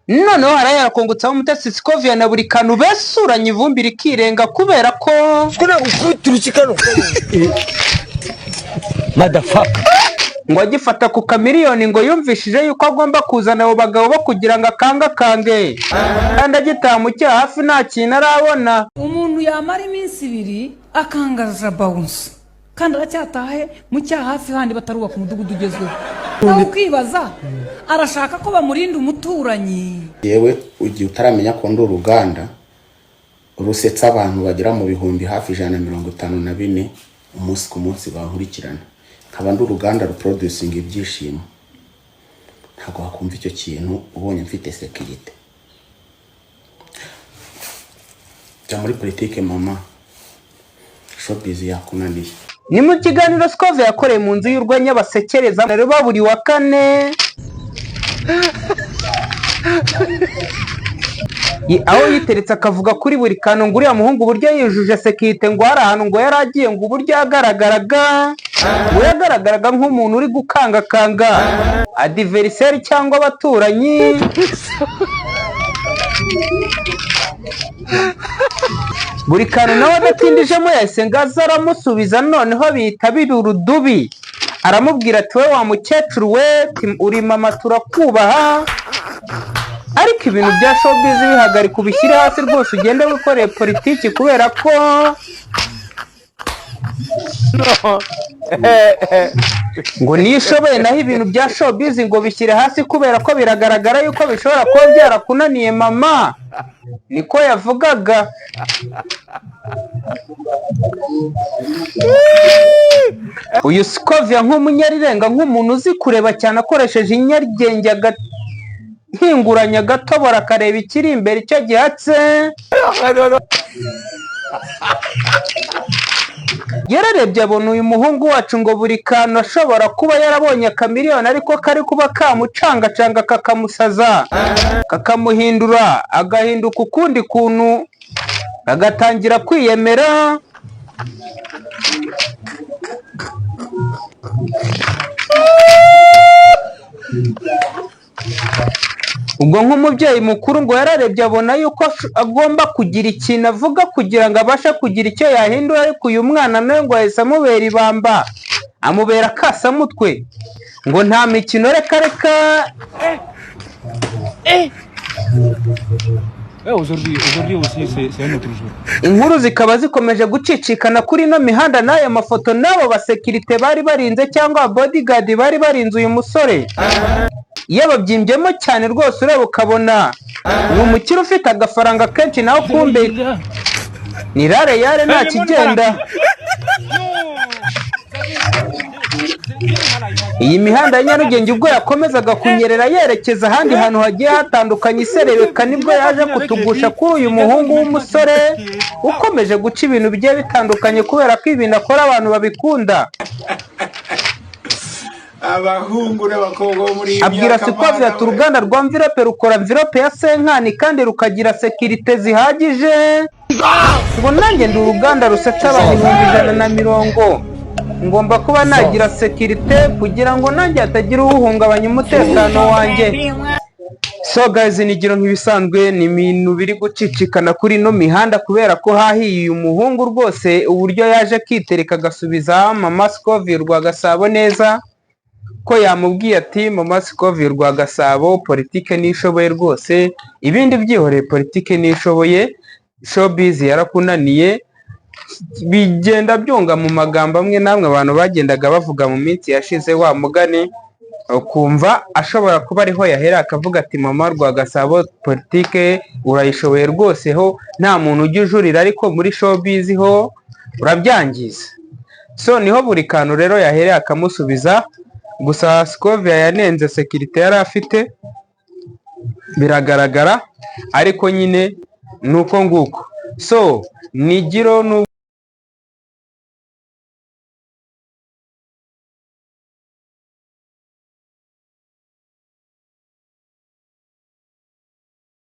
Noneho harayarakongotsaho Mutesi Scovia na buri kantu besuranye, ivumbi rikirenga kubera ko Gukubita urukikano, motherfucker. Ngo agifata ku kamiliyoni, ngo yumvishije yuko agomba kuzana abo bagabo bo kugira ngo akangakange, kandi agitaha mu cyaha hafi nta kintu arabona. Umuntu yamara iminsi 2 akangaza bouncer, kandi aracyatahe mu cyaha hafi, handi batarubaka umudugudu ugezweho. Nawe ukibaza, arashaka ko bamurinda umuturanyi? Yewe, igihe utaramenya ko ndi uruganda rusetsa abantu bagera mu bihumbi hafi 154 umunsi ku munsi bankurikirana, nkaba ndi uruganda ruproducinga ibyishimo, ntabwo wakumva icyo kintu ubonye mfite sécurité. Jya muri politike mama, showbiz yakunaniye. Ni mu kiganiro Scovia yakoreye mu nzu y'urwenya basekereza ruba buri wa kane, aho yiteretse akavuga kuri buri kantu, ngo uriya muhungu uburyo yujuje sécurité, ngo hari ahantu ngo yari agiye, ngo uburyo yagaragaraga, ngo yagaragaraga nk'umuntu uri gukangakanga adversaire cyangwa abaturanyi. Buri kantu nawe adatindijemo yahise ngo aze aramusubiza, noneho bihita biba urudubi. Aramubwira ati: "We wa mukecuru we, uri mama turakubaha, ariko ibintu bya showbiz bihagarika, ubishyire hasi rwose, ugende wikoreye politiki," kubera ko ngo niyo ushoboye, naho ibintu bya showbiz ngo bishyire hasi, kubera ko biragaragara yuko bishobora kuba byarakunaniye mama, niko yavugaga. Uyu Scovia nk'umunyarirenga, nk'umuntu uzi kureba cyane akoresheje inyaryenge, agahinguranya, agatobora, akareba ikiri imbere icyo gihatse, yararebye abona uyu muhungu wacu ngo buri kantu ashobora kuba yarabonye akamiliyoni, ariko kari kuba kamucangacanga, kakamusaza, kakamuhindura, agahinduka ukundi kuntu, agatangira kwiyemera. Ubwo nk'umubyeyi mukuru ngo yararebye abona yuko agomba kugira ikintu avuga kugira ngo abashe kugira icyo yahindura, ariko uyu mwana nawe ngo yahise amubera ibamba, amubera akasamutwe, ngo nta mikino, reka reka. Aujourd'hui, aujourd'hui aussi, c'est un autre jour. Inkuru zikaba zikomeje gucicikana kuri ino mihanda, n'ayo mafoto n'abo basekirite bari barinze cyangwa bodyguard bari barinze uyu musore, yababyimbyemo cyane rwose, ureba ukabona ni umukire ufite agafaranga kenshi, nawe kumbe ni rare yare, nta kigenda. Iyi mihanda ya Nyarugenge ubwo yakomezaga kunyerera yerekeza ahandi hantu hagiye hatandukanye iserebeka, nibwo yaje kutugusha kuri uyu muhungu w'umusore ukomeje guca ibintu bigiye bitandukanye, kubera ko ibintu akora abantu babikunda. Abahungu n'abakobwa bo muri iyi Abwira myaka Scovia mana ati: we. "Uruganda rwa mvirope rukora mvirope ya senkani kandi rukagira sécurité zihagije," ngo nanjye ndi uruganda rusetsa abantu 150,000, ngomba kuba nagira sécurité kugira ngo nanjye hatagira uwuhungabanya umutekano wanjye. So guys, nigiro nk'ibisanzwe ni ibintu biri gucicikana kuri ino mihanda, kubera ko hahiye uyu muhungu rwose, uburyo yaje akitereka agasubiza mama Scovia rwa Gasabo neza, ko yamubwiye ati: "Mama Scovia rwa Gasabo, politike nishoboye rwose, ibindi byihoreye, politike nishoboye, showbiz yarakunaniye." Bigenda byunga mu magambo amwe n'amwe abantu bagendaga bavuga mu minsi yashize, wa mugani ukumva ashobora kuba ariho yahera akavuga ati: "Mama rwa Gasabo, politike urayishoboye rwose, ho nta muntu ujya ujurira, ariko muri showbiz ho urabyangiza." So niho buri kantu rero yahereye akamusubiza. Gusa Scovia yanenze sécurité yari afite, biragaragara, ariko nyine ni uko nguko. So nigiro.